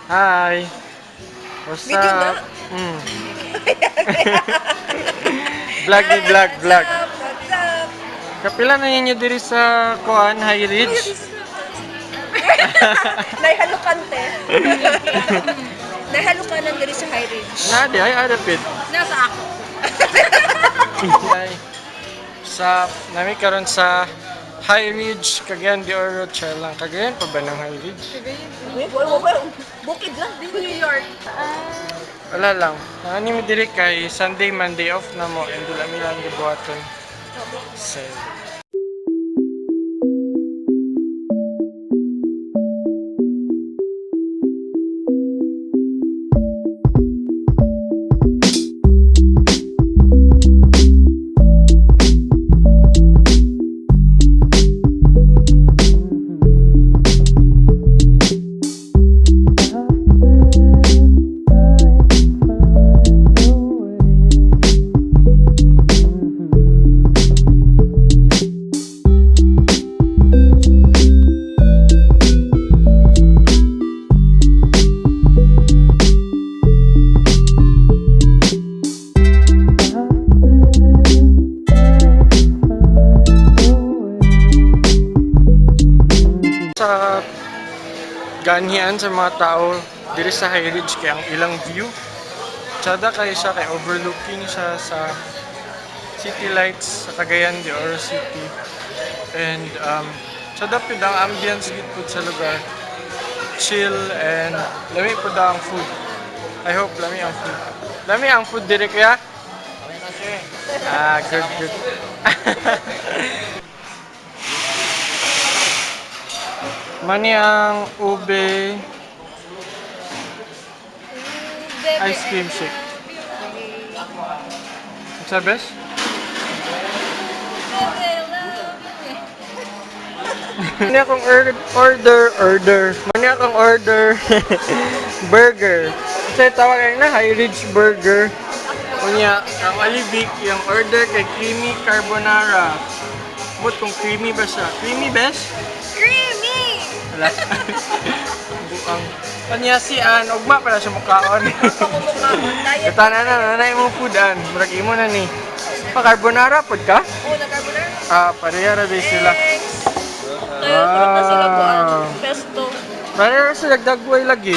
Hi. What's Video na? up? Vlog ni vlog, vlog. What's up? Kapila na ninyo diri sa kuan, High Ridge? Naihalukan te. Naihalukan ang diri sa High Ridge. Na di ay adapit. Nasa ako. Ay. Sa nami karon sa High Ridge, Cagayan de Oro, lang. Cagayan pa ba ng High Ridge? Bukid lang. New York. Wala lang. Ani mi diri kay Sunday, Monday off na mo and dula mi lang gibuhaton. So, sa ganhian sa mga tao diri sa High Ridge kay ang ilang view. Tsada kay siya kay overlooking siya sa city lights sa Cagayan de Oro City. And tsada pud ang ambience gid pud sa lugar. Chill and lami pud ang food. I hope lami ang food. Lami ang food diri kuya? Ah, good, good. Mani ang ube ice cream shake. What's best? Mani akong order, order. Mani akong order burger. Kasi tawag na High Ridge Burger. Unya, ang alibik, yung order kay creamy carbonara. But kung creamy ba siya? Creamy best? Creamy! Wala. Buang. Kanya si Ann, ugma pala siya mukaon. Pangumukhaon. Diet. Ito na na, nanay mo food Ann. Murag imo na ni. Pa carbonara pod ka? Oh, na-carbonara. Ah, pareha ra din sila. Thanks. Kaya sarap na sila kuan. Ah. Pesto. Pareha ra sila dagway lagi.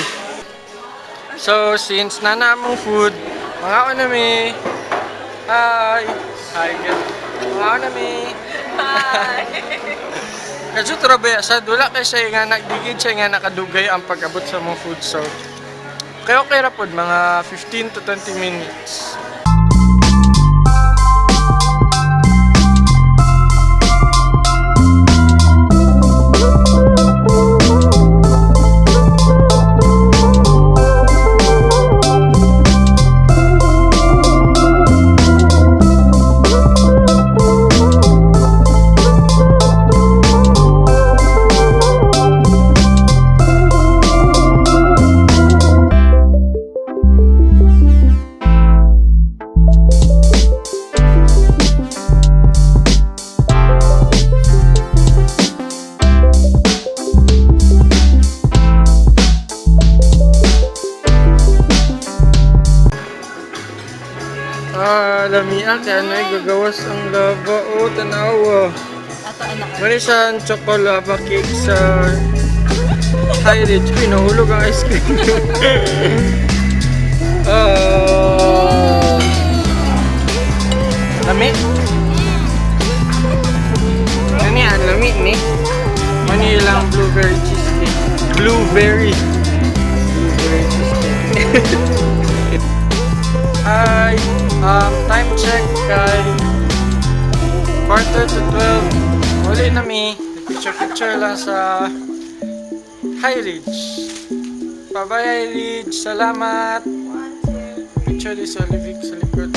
So, since nana among food, mga na mi. Hi. Hi. Mga na mi. Hi. Kadto ra ba sa wala kay siya nga nagdigid siya nga nakadugay ang pag-abot sa mong food, so kaya okay ra pod mga 15 to 20 minutes. Ah, lamia kaya na gagawas ang lava. Oh, tanawa. Ato anak. Mali siya ang chocolate cake sa High Ridge. Uy, nahulog ang ice cream. Ah. Lami? Ano yan? Lami ni? Manilang blueberry cheesecake. Blueberry. Blueberry cheesecake. Hi! Time check kay 11:45. Uli na mi. Picture-picture lang sa High Ridge. Bye-bye, High Ridge. Salamat. Picture di sa Olivik sa likod.